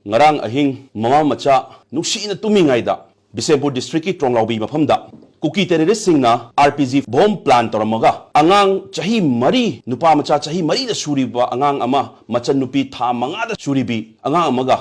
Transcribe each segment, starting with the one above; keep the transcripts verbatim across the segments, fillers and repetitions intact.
ꯉꯔꯥꯡ ꯑꯍꯤꯡ ꯃꯃꯥ ꯃꯆꯥ ꯅꯨꯡꯁꯤꯅ ꯇꯨꯝꯃꯤꯉꯩꯗ ꯕꯤꯁꯦꯝꯄꯨꯔ ꯗꯤꯁꯇ꯭ꯔꯤꯛꯀꯤ ꯇ꯭ꯔꯣꯡꯂꯥꯎꯕꯤ ꯃꯐꯝꯗ ꯀꯨꯀꯤ ꯇꯦꯔꯣꯔꯤꯁꯁꯤꯡꯅ R P G bomb plan ꯇꯧꯔꯝꯃꯒ ꯑꯉꯥꯡ ꯆꯍꯤ ꯃꯔꯤ, ꯅꯨꯄꯥ ꯃꯆꯥ ꯆꯍꯤ ꯃꯔꯤꯗ ꯁꯨꯔꯤꯕ ꯑꯉꯥꯡ ꯑꯃ, ꯃꯆꯟꯅꯨꯄꯤ ꯊꯥ ꯃꯉꯥꯗ ꯁꯨꯔꯤꯕꯤ ꯑꯉꯥꯡ ꯑꯃꯒ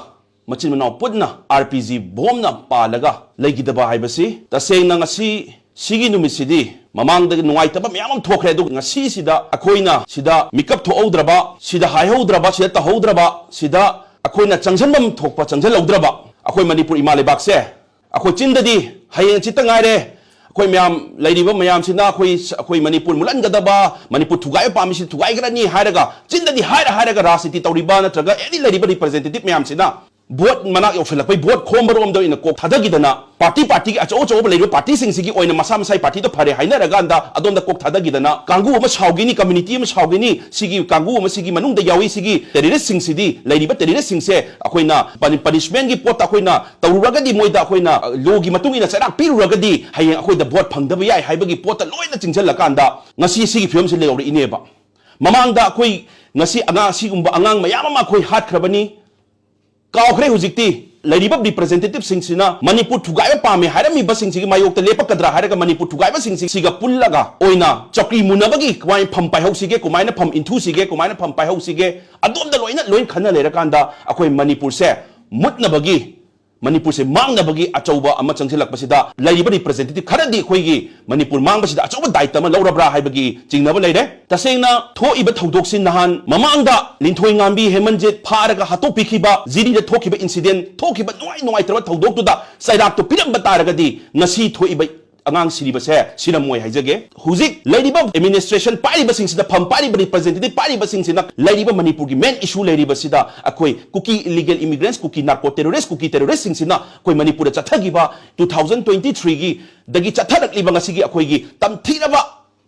ꯃꯆꯤꯟ ꯃꯅꯥꯎ ꯄꯨꯟꯅ ꯑꯥꯔ ꯄꯤ ꯖꯤ ꯕꯣꯝꯅ ꯄꯥꯜꯂꯒ ꯂꯩꯈꯤꯗꯕ ꯍꯥꯏꯕꯁꯤ ꯇꯁꯦꯡꯅ ꯉꯁꯤ ꯁꯤꯒꯤ ꯅꯨꯃꯤꯠꯁꯤꯗꯤ ꯃꯃꯥꯡꯗ ꯅꯨꯡꯉꯥꯏꯇꯕ ꯃꯌꯥꯝ ꯑꯃ ꯊꯣꯛꯈ꯭ꯔꯦ, ꯑꯗꯨꯒ ꯉꯁꯤꯁꯤꯗ ꯑꯩꯈꯣꯏꯅ ꯁꯤꯗ ꯃꯤꯀꯞ ꯊꯣꯛꯍꯧꯗ꯭ꯔꯕ, ꯁꯤꯗ ꯍꯥꯏꯍꯧꯗ꯭ꯔꯕ, ꯁꯤꯗ ꯇꯧꯍꯧꯗ꯭ꯔꯕ, ꯁꯤꯗ ꯑꯩꯈꯣꯏꯅ ꯆꯪꯁꯤꯟꯐꯝ ꯊꯣꯛꯄ ꯆꯪꯁꯤꯜꯍꯧꯗ꯭ꯔꯕ, ꯑꯩꯈꯣꯏ ꯃꯅꯤꯄꯨꯔ ꯏꯃꯥ ꯂꯩꯕꯥꯛꯁꯦ ꯑꯩꯈꯣꯏ ꯆꯤꯟꯗꯗꯤ ꯍꯌꯦꯡ ꯍꯪꯆꯤꯠꯇ ꯉꯥꯏꯔꯦ, ꯑꯩꯈꯣꯏ ꯃꯌꯥꯝ ꯂꯩꯔꯤꯕ ꯃꯌꯥꯝꯁꯤꯅ ꯑꯩꯈꯣꯏ, ꯑꯩꯈꯣꯏ ꯃꯅꯤꯄꯨꯔ ꯃꯨꯠꯍꯟꯒꯗꯕ, ꯃꯅꯤꯄꯨꯔ ꯊꯨꯒꯥꯏꯕ ꯄꯥꯝꯃꯤꯁꯤ ꯊꯨꯒꯥꯏꯈ꯭ꯔꯅꯤ ꯍꯥꯏꯔꯒ ꯆꯤꯟꯗꯗꯤ ꯍꯥꯏꯔ ꯍꯥꯏꯔꯒ ꯔꯥꯖꯅꯤꯇꯤ ꯇꯧꯔꯤꯕ ꯅꯠꯇ꯭ꯔꯒ ꯑꯦꯅꯤ ꯂꯩꯔꯤꯕ ꯔꯤꯄ꯭ꯔꯖꯦꯟꯇꯦꯇꯤꯚ ꯃꯌꯥꯝꯁꯤꯅ ꯚꯣꯠ ꯃꯅꯥꯛ ꯌꯧꯁꯤꯜꯂꯛꯄꯩ ꯚꯣꯠ ꯈꯣꯝꯕꯔꯣꯝꯗ ꯑꯣꯏꯅ ꯀꯣꯛ ꯊꯥꯗꯈꯤꯗꯅ, ꯄꯥꯔꯇꯤ ꯄꯥꯔꯇꯤꯒꯤ ꯑꯆꯧ ꯑꯆꯧꯕ ꯂꯩꯔꯤꯕ ꯄꯥꯔꯇꯤꯁꯤꯡꯁꯤꯒꯤ ꯑꯣꯏꯅ ꯃꯁꯥ ꯃꯁꯥꯒꯤ ꯄꯥꯔꯇꯤꯗꯣ ꯐꯔꯦ ꯍꯥꯏꯅꯔꯀꯥꯟꯗ ꯑꯗꯣꯝꯗ ꯀꯣꯛ ꯊꯥꯗꯈꯤꯗꯅ, ꯀꯥꯡꯕꯨ ꯑꯃ ꯁꯥꯎꯈꯤꯅꯤ, ꯀꯝꯃ꯭ꯌꯨꯅꯤꯇꯤ ꯑꯃ ꯁꯥꯎꯈꯤꯅꯤ, ꯁꯤꯒꯤ ꯀꯥꯡꯕꯨ ꯑꯃ, ꯁꯤꯒꯤ ꯃꯅꯨꯡꯗ ꯌꯥꯎꯏ, ꯁꯤꯒꯤ ꯇꯦꯔꯣꯔꯤꯁꯁꯤꯡꯁꯤꯗꯤ, ꯂꯩꯔꯤꯕ ꯇꯦꯔꯣꯔꯤꯁꯁꯤꯡꯁꯦ ꯑꯩꯈꯣꯏꯅ ꯄꯅꯤ-, ꯄꯅꯤꯁꯃꯦꯟꯒꯤ ꯄꯣꯠꯇ ꯑꯩꯈꯣꯏꯅ ꯇꯧꯔꯨꯔꯒꯗꯤ, ꯃꯣꯏꯗ ꯑꯩꯈꯣꯏꯅ, ꯑ, ꯂꯣꯒꯤ ꯃꯇꯨꯡ ꯏꯟꯅ ꯆꯩꯔꯥꯛ ꯄꯤꯔꯨꯔꯒꯗꯤ ꯍꯌꯦꯡ ꯑꯩꯈꯣꯏꯗ ꯚꯣꯠ ꯐꯪꯗꯕ ꯌꯥꯏ ꯍꯥꯏꯕꯒꯤ ꯄꯣꯠꯇ ꯂꯣꯏꯅ ꯆꯤꯡꯁꯤꯜꯂꯀꯥꯟꯗ ꯉꯁꯤ ꯁꯤꯒꯤ ꯐꯤꯕꯝꯁꯤ ꯂꯩꯍꯧꯔꯛꯏꯅꯦꯕ꯫ ꯃꯃꯥꯡꯗ ꯑꯩꯈꯣꯏ ꯉꯁꯤ ꯑꯉꯥꯡ, ꯑꯁꯤꯒꯨꯝꯕ ꯑꯉꯥꯡ ꯃꯌꯥꯝ ꯑꯃ ꯑꯩꯈꯣꯏ ꯍꯥꯠꯈ꯭ꯔꯕꯅꯤ꯫ ꯀꯥꯎꯈ꯭ꯔꯦ ꯍꯧꯖꯤꯛꯇꯤ꯫ ꯂꯩꯔꯤꯕ ꯔꯤꯄ꯭ꯔꯖꯦꯟꯇꯦꯇꯤꯚꯁꯤꯡꯁꯤꯅ ꯃꯅꯤꯄꯨꯔ ꯊꯨꯒꯥꯏꯕ ꯄꯥꯝꯃꯦ ꯍꯥꯏꯔꯝꯃꯤꯕꯁꯤꯡꯁꯤꯒꯤ ꯃꯥꯌꯣꯛꯇ ꯂꯦꯞꯄꯛꯀꯗ꯭ꯔꯥ ꯍꯥꯏꯔꯒ ꯃꯅꯤꯄꯨꯔ ꯊꯨꯒꯥꯏꯕꯁꯤꯡꯁꯤ ꯁꯤꯒ ꯄꯨꯜꯂꯒ ꯑꯣꯏꯅ ꯆꯧꯀ꯭ꯔꯤ ꯃꯨꯟꯅꯕꯒꯤ ꯀꯃꯥꯏꯅ ꯐꯝ ꯄꯥꯏꯍꯧꯁꯤꯒꯦ, ꯀꯃꯥꯏꯅ ꯐꯝ ꯏꯟꯊꯨꯁꯤꯒꯦ, ꯀꯃꯥꯏꯅ ꯐꯝ ꯄꯥꯏꯍꯧꯁꯤꯒꯦ, ꯑꯗꯣꯝꯗ ꯂꯣꯏꯅ ꯂꯣꯏ ꯈꯟꯅ ꯂꯩꯔꯀꯥꯟꯗ ꯑꯩꯈꯣꯏ ꯃꯅꯤꯄꯨꯔꯁꯦ ꯃꯨꯠꯅꯕꯒꯤ, ꯃꯅꯤꯄꯨꯔꯁꯦ ꯃꯥꯡꯅꯕꯒꯤ ꯑꯆꯧꯕ ꯑꯃ ꯆꯪꯁꯤꯜꯂꯛꯄꯁꯤꯗ ꯂꯩꯔꯤꯕ ꯔꯤꯄ꯭ꯔꯖꯦꯟꯇꯦꯇꯤꯚ ꯈꯔꯗꯤ ꯑꯩꯈꯣꯏꯒꯤ ꯃꯅꯤꯄꯨꯔ ꯃꯥꯡꯕꯁꯤꯗ ꯑꯆꯧꯕ ꯗꯥꯏꯇ ꯑꯃ ꯂꯧꯔꯕ꯭ꯔꯥ ꯍꯥꯏꯕꯒꯤ ꯆꯤꯡꯅꯕ ꯂꯩꯔꯦ꯫ ꯇꯁꯦꯡꯅ ꯊꯣꯛꯏꯕ ꯊꯧꯗꯣꯛꯁꯤ ꯅꯍꯥꯟ ꯃꯃꯥꯡꯗ ꯂꯤꯟꯊꯣꯏ ꯉꯥꯝꯕꯤ ꯍꯦꯃꯟꯖꯤꯠ ꯐꯥꯔꯒ ꯍꯥꯠꯇꯣꯛꯄꯤꯈꯤꯕ, ꯖꯤꯔꯤꯗ ꯊꯣꯛꯈꯤꯕ ꯏꯟꯁꯤꯗꯦꯟ, ꯊꯣꯛꯈꯤꯕ ꯅꯨꯡꯉꯥꯏ ꯅꯨꯡꯉꯥꯏꯇ꯭ꯔꯕ ꯊꯧꯗꯣꯛꯇꯨꯗ ꯆꯩꯔꯥꯛꯇꯨ ꯄꯤꯔꯝꯕ ꯇꯥꯔꯒꯗꯤ ꯉꯁꯤ ꯊꯣꯛꯏꯕ ꯑꯉꯥꯡ ꯁꯤꯔꯤꯕꯁꯦ ꯁꯤꯔꯝꯃꯣꯏ ꯍꯥꯏꯖꯒꯦ꯫ ꯍꯧꯖꯤꯛ ꯂꯩꯔꯤꯕ ꯑꯦꯗꯃꯤꯅꯤꯁꯇ꯭ꯔꯦꯁꯟ ꯄꯥꯏꯔꯤꯕꯁꯤꯡꯁꯤꯗ, ꯐꯝ ꯄꯥꯏꯔꯤꯕ ꯔꯤꯄ꯭ꯔꯖꯦꯟꯇꯦꯇꯤꯚ ꯄꯥꯏꯔꯤꯕꯁꯤꯡꯁꯤꯅ ꯂꯩꯔꯤꯕ ꯃꯅꯤꯄꯨꯔꯒꯤ ꯃꯦꯟ ꯏꯁꯨ ꯂꯩꯔꯤꯕꯁꯤꯗ ꯑꯩꯈꯣꯏ ꯀꯨꯀꯤ ꯏꯂꯤꯒꯦꯜ ꯏꯃꯤꯒ꯭ꯔꯦꯟꯁ, ꯀꯨꯀꯤ ꯅꯥꯔꯀꯣ ꯇꯦꯔꯣꯔꯤꯁ, ꯀꯨꯀꯤ ꯇꯦꯔꯣꯔꯤꯁꯁꯤꯡꯁꯤꯅ ꯑꯩꯈꯣꯏ ꯃꯅꯤꯄꯨꯔꯗ ꯆꯠꯊꯈꯤꯕ two thousand twenty three ꯒꯤ ꯗꯒꯤ ꯆꯠꯊꯔꯛꯂꯤꯕ ꯉꯁꯤꯒꯤ ꯑꯩꯈꯣꯏꯒꯤ ꯇꯝꯊꯤꯔꯕ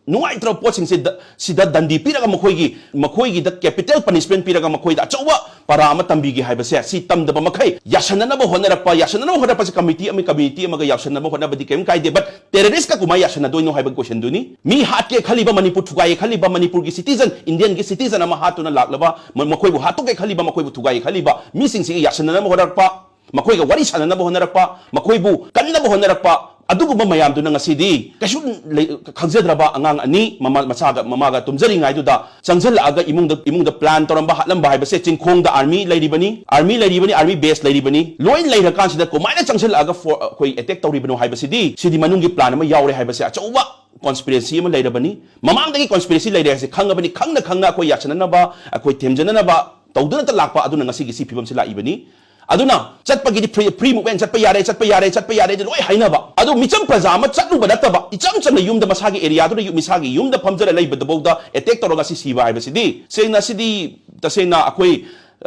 ꯅꯨꯡꯉꯥꯏꯇ꯭ꯔꯕ ꯄꯣꯠꯁꯤꯡꯁꯦ ꯗ-, ꯁꯤꯗ ꯗꯟꯗꯤ ꯄꯤꯔꯒ ꯃꯈꯣꯏꯒꯤ, ꯃꯈꯣꯏꯒꯤꯗ capital punishment ꯄꯤꯔꯒ ꯃꯈꯣꯏꯗ ꯑꯆꯧꯕ ꯄꯔꯥ ꯑꯃ ꯇꯝꯕꯤꯒꯦ ꯍꯥꯏꯕꯁꯦ, ꯁꯤ ꯇꯝꯗꯕ ꯃꯈꯩ ꯌꯥꯁꯟꯅꯅꯕ ꯍꯣꯠꯅꯔꯛꯄ, ꯌꯥꯁꯟꯅꯅꯕ ꯍꯣꯠꯅꯔꯛꯄꯁꯦ committee ꯑꯃ, committee ꯑꯃꯒ ꯌꯥꯁꯟꯅꯕ ꯍꯣꯠꯅꯕꯗꯤ ꯀꯔꯤꯝ ꯀꯥꯏꯗꯦ, but terrorist ꯀ ꯀꯃꯥꯏꯅ ꯌꯥꯁꯟꯅꯗꯣꯏꯅꯣ ꯍꯥꯏꯕ question ꯗꯨꯅꯤ꯫ ꯃꯤ ꯍꯥꯠꯀꯦ ꯈꯜꯂꯤꯕ, ꯃꯅꯤꯄꯨꯔ ꯊꯨꯒꯥꯏꯒꯦ ꯈꯜꯂꯤꯕ, ꯃꯅꯤꯄꯨꯔꯒꯤ citizen, Indian ꯒꯤ citizen ꯑꯃ ꯍꯥꯠꯇꯨꯅ ꯂꯥꯛꯂꯕ, ꯃ-, ꯃꯈꯣꯏꯕꯨ ꯍꯥꯠꯇꯣꯛꯀꯦ ꯈꯜꯂꯤꯕ, ꯃꯈꯣꯏꯕꯨ ꯊꯨꯒꯥꯏꯒꯦ ꯈꯜꯂꯤꯕ ꯃꯤꯁꯤꯡꯁꯤꯒ ꯌꯥꯁꯟꯅꯅꯕ ꯍꯣꯠꯅꯔꯛꯄ, ꯃꯈꯣꯏꯒ ꯋꯥꯔꯤ ꯁꯥꯟꯅꯅꯕ ꯍꯣꯠꯅꯔꯛꯄ, ꯃꯈꯣꯏꯕꯨ ꯀꯟꯅꯕ ꯍꯣꯠꯅꯔꯛꯄ, ꯑꯗꯨꯒꯨꯝꯕ ꯃꯌꯥꯝꯗꯨꯅ ꯉꯁꯤꯗꯤ ꯀꯩꯁꯨ ꯂꯩ-, ꯈꯪꯖꯗ꯭ꯔꯕ ꯑꯉꯥꯡ ꯑꯅꯤ ꯃꯃꯥ, ꯃꯆꯥꯒ ꯃꯃꯥꯒ ꯇꯨꯝꯖꯔꯤꯉꯩꯗꯨꯗ ꯆꯪꯁꯤꯜꯂꯛꯑꯒ ꯏꯃꯨꯡꯗ, ꯏꯃꯨꯡꯗ plan ꯇꯧꯔꯝꯕ, ꯍꯥꯠꯂꯝꯕ ꯍꯥꯏꯕꯁꯦ, ꯆꯤꯡꯈꯣꯡꯗ army ꯂꯩꯔꯤꯕꯅꯤ, army ꯂꯩꯔꯤꯕꯅꯤ, army base ꯂꯩꯔꯤꯕꯅꯤ, ꯂꯣꯏ ꯂꯩꯔꯀꯥꯟꯁꯤꯗ ꯀꯃꯥꯏꯅ ꯆꯪꯁꯤꯜꯂꯛꯑꯒ for-, ꯑꯩꯈꯣꯏ attack ꯇꯧꯔꯤꯕꯅꯣ ꯍꯥꯏꯕꯁꯤꯗꯤ, ꯁꯤꯗꯤ ꯃꯅꯨꯡꯒꯤ plan ꯑꯃ ꯌꯥꯎꯔꯦ ꯍꯥꯏꯕꯁꯦ ꯑꯆꯧꯕ conspiracy ꯑꯃ ꯂꯩꯔꯕꯅꯤ꯫ ꯃꯃꯥꯡꯗꯒꯤ conspiracy ꯂꯩꯔꯦ ꯍꯥꯏꯁꯦ ꯈꯪꯉꯕꯅꯤ, ꯈꯪꯅ ꯈꯪꯅ ꯑꯩꯈꯣꯏ ꯌꯥꯁꯟꯅꯅꯕ, ꯑꯩꯈꯣꯏ ꯊꯦꯝꯖꯅꯅꯕ ꯇꯧꯗꯨꯅꯇ ꯂꯥꯛꯄ ꯑꯗꯨꯅ ꯉꯁꯤꯒꯤ ꯁꯤ ꯐꯤꯕꯝꯁꯤ ꯂꯥꯛꯏꯕꯅꯤ꯫ ꯑꯗꯨꯅ ꯆꯠꯄꯒꯤꯗꯤ free, free movement, ꯆꯠꯄ ꯌꯥꯔꯦ, ꯆꯠꯄ ꯌꯥꯔꯦ, ꯆꯠꯄ ꯌꯥꯔꯦ ꯂꯣꯏ ꯍꯥꯏꯅꯕ꯫ ꯑꯗꯨ ꯃꯤꯆꯝ ꯄ꯭ꯔꯖꯥ ꯑꯃ ꯆꯠꯂꯨꯕ ꯅꯠꯇꯕ, ꯏꯆꯝ ꯆꯝꯅ ꯌꯨꯝꯗ ꯃꯁꯥꯒꯤ area ꯗꯨꯗ ꯌꯨ-, ꯃꯁꯥꯒꯤ ꯌꯨꯝꯗ ꯐꯝꯖꯔ ꯂꯩꯕꯗꯐꯥꯎꯗ attack ꯇꯧꯔꯒ ꯁꯤ ꯁꯤꯕ ꯍꯥꯏꯕꯁꯤꯗꯤ, ꯁꯦꯡꯅ ꯁꯤꯗꯤ ꯇꯁꯦꯡꯅ ꯑꯩꯈꯣꯏ,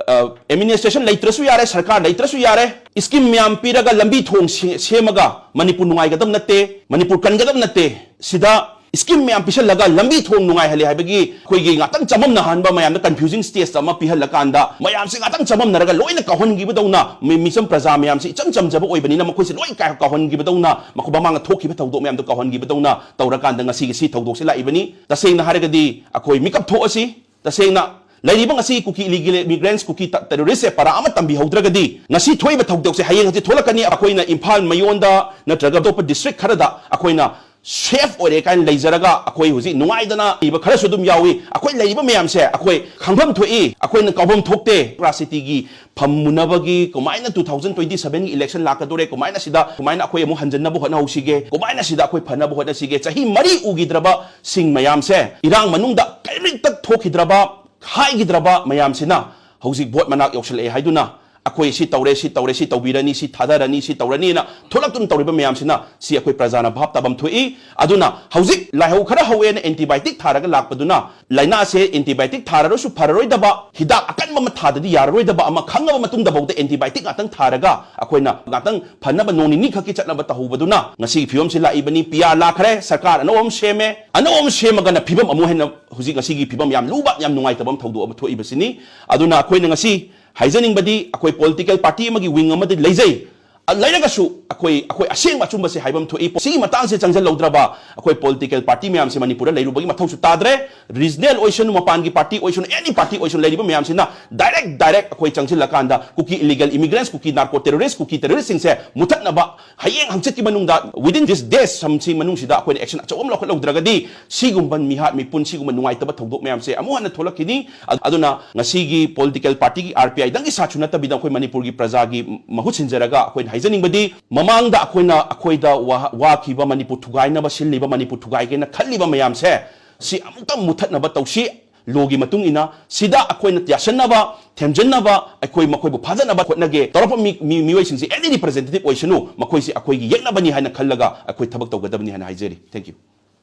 ꯑ, administration ꯂꯩꯇ꯭ꯔꯁꯨ ꯌꯥꯔꯦ, ꯁꯔꯀꯥꯔ ꯂꯩꯇ꯭ꯔꯁꯨ ꯌꯥꯔꯦ, scheme ꯃꯌꯥꯝ ꯄꯤꯔꯒ ꯂꯝꯕꯤ ꯊꯣꯡ ꯁꯦ-, ꯁꯦꯝꯃꯒ ꯃꯅꯤꯄꯨꯔ ꯅꯨꯡꯉꯥꯏꯒꯗꯕ ꯅꯠꯇꯦ, ꯃꯅꯤꯄꯨꯔ ꯀꯟꯒꯗꯕ ꯅꯠꯇꯦ꯫ ꯁꯤꯗ scheme ꯃꯌꯥꯝ ꯄꯤꯁꯜꯂꯒ ꯂꯝꯕꯤ ꯊꯣꯡ ꯅꯨꯡꯉꯥꯏꯍꯜꯂꯦ ꯍꯥꯏꯕꯒꯤ ꯑꯩꯈꯣꯏꯒꯤ ꯉꯥꯛꯇꯪ ꯆꯃꯝꯅꯍꯟꯕ ꯃꯌꯥꯝꯗ confusing stage ꯑꯃ ꯄꯤꯍꯜꯂꯀꯥꯟꯗ ꯃꯌꯥꯝꯁꯦ ꯉꯥꯛꯇꯪ ꯆꯃꯝꯅꯔꯒ ꯂꯣꯏꯅ ꯀꯥꯎꯍꯟꯈꯤꯕꯗꯧꯅ, ꯃꯤ-, ꯃꯤꯆꯝ ꯄ꯭ꯔꯖꯥ ꯃꯌꯥꯝꯁꯤ ꯏꯆꯝ ꯆꯝꯖꯕ ꯑꯣꯏꯕꯅꯤꯅ ꯃꯈꯣꯏꯁꯦ ꯂꯣꯏ ꯀꯥ-, ꯀꯥꯎꯍꯟꯈꯤꯕꯗꯧꯅ, ꯃꯈꯣꯏ ꯃꯃꯥꯡꯗ ꯊꯣꯛꯈꯤꯕ ꯊꯧꯗꯣꯛ ꯃꯌꯥꯝꯗꯣ ꯀꯥꯎꯍꯟꯈꯤꯕꯗꯧꯅ ꯇꯧꯔꯀꯥꯟꯗ ꯉꯁꯤꯒꯤ ꯁꯤ ꯊꯧꯗꯣꯛꯁꯦ ꯂꯥꯛꯏꯕꯅꯤ꯫ ꯇꯁꯦꯡꯅ ꯍꯥꯏꯔꯒꯗꯤ ꯑꯩꯈꯣꯏ ꯃꯤꯀꯞ ꯊꯣꯛꯑꯁꯤ꯫ ꯇꯁꯦꯡꯅ ꯂꯩꯔꯤꯕ ꯉꯁꯤ ꯀꯨꯀꯤ illegal immigrants, ꯀꯨꯀꯤ ꯇ-, terrorist ꯁꯦ ꯄꯔꯥ ꯑꯃ ꯇꯝꯕꯤꯍꯧꯗ꯭ꯔꯒꯗꯤ ꯉꯁꯤ ꯊꯣꯛꯏꯕ ꯊꯧꯗꯣꯛꯁꯦ ꯍꯌꯦꯡ ꯍꯪꯆꯤꯠ ꯊꯣꯛꯂꯛꯀꯅꯤ꯫ ꯑꯩꯈꯣꯏꯅ ꯏꯝꯐꯥꯜ ꯃꯌꯣꯟꯗ ꯅꯠꯇ꯭ꯔꯒ ꯑꯇꯣꯞꯄ district ꯈꯔꯗ ꯑꯩꯈꯣꯏꯅ safe ꯑꯣꯏꯔꯦ ꯀꯥꯏꯅ ꯂꯩꯖꯔꯒ ꯑꯩꯈꯣꯏ ꯍꯧꯖꯤꯛ ꯅꯨꯡꯉꯥꯏꯗꯅ ꯂꯩꯕ ꯈꯔꯁꯨ ꯑꯗꯨꯝ ꯌꯥꯎꯏ꯫ ꯑꯩꯈꯣꯏ ꯂꯩꯔꯤꯕ ꯃꯌꯥꯝꯁꯦ ꯑꯩꯈꯣꯏ ꯈꯪꯐꯝ ꯊꯣꯛꯏ, ꯑꯩꯈꯣꯏꯅ ꯀꯥꯎꯐꯝ ꯊꯣꯛꯇꯦ꯫ Democracy ꯒꯤ ꯐꯝꯃꯨꯅꯕꯒꯤ ꯀꯃꯥꯏꯅ two thousand twenty seven ꯒꯤ election ꯂꯥꯛꯀꯗꯣꯔꯦ, ꯀꯃꯥꯏꯅ ꯁꯤꯗ, ꯀꯃꯥꯏꯅ ꯑꯩꯈꯣꯏ ꯑꯃꯨꯛ ꯍꯟꯖꯟꯅꯕ ꯍꯣꯠꯅꯍꯧꯁꯤꯒꯦ, ꯀꯃꯥꯏꯅ ꯁꯤꯗ ꯑꯩꯈꯣꯏ ꯐꯅꯕ ꯍꯣꯠꯅꯁꯤꯒꯦ, ꯆꯍꯤ ꯃꯔꯤ ꯎꯈꯤꯗ꯭ꯔꯕ ꯁꯤꯡ ꯃꯌꯥꯝꯁꯦ, ꯏꯔꯥꯡ ꯃꯅꯨꯡꯗ ꯀꯔꯤꯝꯇ ꯊꯣꯛꯈꯤꯗ꯭ꯔꯕ, ꯍꯥꯏꯈꯤꯗ꯭ꯔꯕ ꯃꯌꯥꯝꯁꯤꯅ ꯍꯧꯖꯤꯛ vote ꯃꯅꯥꯛ ꯌꯧꯁꯤꯜꯂꯛꯑꯦ ꯍꯥꯏꯗꯨꯅ ꯑꯩꯈꯣꯏ ꯁꯤ ꯇꯧꯔꯦ, ꯁꯤ ꯇꯧꯔꯦ, ꯁꯤ ꯇꯧꯕꯤꯔꯅꯤ, ꯁꯤ ꯊꯥꯗꯔꯅꯤ, ꯁꯤ ꯇꯧꯔꯅꯤꯅ ꯊꯣꯛꯂꯛꯇꯨꯅ ꯇꯧꯔꯤꯕ ꯃꯌꯥꯝꯁꯤꯅ ꯁꯤ ꯑꯩꯈꯣꯏ ꯄ꯭ꯔꯖꯥꯅ ꯚꯥꯞ ꯇꯥꯐꯝ ꯊꯣꯛꯏ꯫ ꯑꯗꯨꯅ ꯍꯧꯖꯤꯛ ꯂꯥꯏꯍꯧ ꯈꯔ ꯍꯧꯋꯦꯅ antibiotic ꯊꯥꯔꯒ ꯂꯥꯛꯄꯗꯨꯅ ꯂꯥꯏꯅꯥꯁꯦ antibiotic ꯊꯥꯔꯔꯁꯨ ꯐꯔꯔꯣꯏꯗꯕ, ꯍꯤꯗꯥꯛ ꯑꯀꯟꯕ ꯑꯃ ꯊꯥꯗꯗꯤ ꯌꯥꯔꯔꯣꯏꯗꯕ ꯑꯃ ꯈꯪꯉꯕ ꯃꯇꯨꯡꯗꯐꯥꯎꯗ antibiotic ꯉꯥꯛꯇꯪ ꯊꯥꯔꯒ ꯑꯩꯈꯣꯏꯅ ꯉꯥꯛꯇꯪ ꯐꯅꯕ ꯅꯣꯡ ꯅꯤꯅꯤ ꯈꯛꯀꯤ ꯆꯠꯅꯕ ꯇꯧꯍꯧꯕꯗꯨꯅ ꯉꯁꯤꯒꯤ ꯐꯤꯕꯝꯁꯤ ꯂꯥꯛꯏꯕꯅꯤ꯫ ꯄꯤ ꯑꯥꯔ ꯂꯥꯛꯈ꯭ꯔꯦ, ꯁꯔꯀꯥꯔ ꯑꯅꯧꯕ ꯑꯃ ꯁꯦꯝꯃꯦ, ꯑꯅꯧꯕ ꯑꯃ ꯁꯦꯝꯃꯒꯅ ꯐꯤꯕꯝ ꯑꯃꯨꯛ ꯍꯦꯟꯅ ꯍꯧꯖꯤꯛ ꯉꯁꯤꯒꯤ ꯐꯤꯕꯝ ꯌꯥꯝ ꯂꯨꯕ, ꯌꯥꯝ ꯅꯨꯡꯉꯥꯏꯇꯕ ꯑꯃ ꯊꯧꯗꯣꯛ ꯑꯃ ꯊꯣꯛꯏꯕꯁꯤꯅꯤ꯫ ꯑꯗꯨꯅ ꯑꯩꯈꯣꯏꯅ ꯉꯁꯤ ꯍꯥꯏꯖꯅꯤꯡꯕꯗꯤ ꯑꯩꯈꯣꯏ political party ꯑꯃꯒꯤ wing ꯑꯃꯗꯤ ꯂꯩꯖꯩ꯫ ꯑ, ꯂꯩꯔꯒꯁꯨ ꯑꯩꯈꯣꯏ, ꯑꯩꯈꯣꯏ ꯑꯁꯦꯡꯕ ꯑꯆꯨꯝꯕꯁꯦ ꯍꯥꯏꯐꯝ ꯊꯣꯛꯏ꯫ ꯁꯤꯒꯤ ꯃꯇꯥꯡꯁꯦ ꯆꯪꯁꯤꯜꯍꯧꯗ꯭ꯔꯕ ꯑꯩꯈꯣꯏ political party ꯃꯌꯥꯝꯁꯦ ꯃꯅꯤꯄꯨꯔꯗ ꯂꯩꯔꯨꯕꯒꯤ ꯃꯊꯧꯁꯨ ꯇꯥꯗ꯭ꯔꯦ꯫ Regional ꯑꯣꯏꯁꯅꯨ, ꯃꯄꯥꯟꯒꯤ party ꯑꯣꯏꯁꯅꯨ, any party ꯑꯣꯏꯁꯅꯨ, ꯂꯩꯔꯤꯕ ꯃꯌꯥꯝꯁꯤꯅ direct, direct ꯑꯩꯈꯣꯏ ꯆꯪꯁꯤꯜꯂꯀꯥꯟꯗ ꯀꯨꯀꯤ illegal immigrants, ꯀꯨꯀꯤ narco terrorist, ꯀꯨꯀꯤ terroristꯁꯤꯡꯁꯦ ꯃꯨꯊꯠꯅꯕ ꯍꯌꯦꯡ ꯍꯪꯆꯤꯠꯀꯤ ꯃꯅꯨꯡꯗ, within this days ꯁꯝꯁꯤ ꯃꯅꯨꯡꯁꯤꯗ ꯑꯩꯈꯣꯏꯅ action ꯑꯆꯧꯕ ꯑꯃ ꯂꯧꯈꯠꯍꯧꯗ꯭ꯔꯒꯗꯤ ꯁꯤꯒꯨꯝꯕ ꯃꯤꯍꯥꯠ ꯃꯤꯄꯨꯟ, ꯁꯤꯒꯨꯝꯕ ꯅꯨꯡꯉꯥꯏꯇꯕ ꯊꯧꯗꯣꯛ ꯃꯌꯥꯝꯁꯦ ꯑꯃꯨꯛ ꯍꯟꯅ ꯊꯣꯛꯂꯛꯈꯤꯅꯤ꯫ ꯑ-, ꯑꯗꯨꯅ ꯉꯁꯤꯒꯤ political partyꯒꯤ, RPIꯗꯪꯒꯤ ꯁꯥꯠꯁꯨ ꯅꯠꯇꯕꯤꯗ ꯑꯩꯈꯣꯏ ꯃꯅꯤꯄꯨꯔꯒꯤ ꯄ꯭ꯔꯖꯥꯒꯤ ꯃꯍꯨꯠ ꯁꯤꯟꯖꯔꯒ ꯑꯩꯈꯣꯏꯅ ꯍꯥꯏꯖꯅꯤꯡꯕꯗꯤ, ꯃꯃꯥꯡꯗ ꯑꯩꯈꯣꯏꯅ, ꯑꯩꯈꯣꯏꯗ ꯋꯥ-, ꯋꯥꯈꯤꯕ, ꯃꯅꯤꯄꯨꯔ ꯊꯨꯒꯥꯏꯅꯕ ꯁꯤꯜꯂꯤꯕ, ꯃꯅꯤꯄꯨꯔ ꯊꯨꯒꯥꯏꯒꯦꯅ ꯈꯜꯂꯤꯕ ꯃꯌꯥꯝꯁꯦ ꯁꯤ ꯑꯃꯨꯛꯇꯪ ꯃꯨꯊꯠꯅꯕ ꯇꯧꯁꯤ꯫ Lawꯒꯤ ꯃꯇꯨꯡ ꯏꯟꯅ ꯁꯤꯗ ꯑꯩꯈꯣꯏꯅ ꯌꯥꯁꯟꯅꯕ, ꯊꯦꯝꯖꯤꯟꯅꯕ, ꯑꯩꯈꯣꯏ ꯃꯈꯣꯏꯕꯨ ꯐꯥꯖꯅꯕ ꯍꯣꯠꯅꯒꯦ꯫ ꯇꯧꯔꯛꯄ ꯃꯤ-, ꯃꯤ-, ꯃꯤꯑꯣꯏꯁꯤꯡꯁꯤ any representative ꯑꯣꯏꯁꯅꯨ, ꯃꯈꯣꯏꯁꯤ ꯑꯩꯈꯣꯏꯒꯤ ꯌꯦꯛꯅꯕꯅꯤ ꯍꯥꯏꯅ ꯈꯜꯂꯒ ꯑꯩꯈꯣꯏ ꯊꯕꯛ ꯇꯧꯒꯗꯕꯅꯤ ꯍꯥꯏꯅ ꯍꯥꯏꯖꯔꯤ꯫ Thank you꯫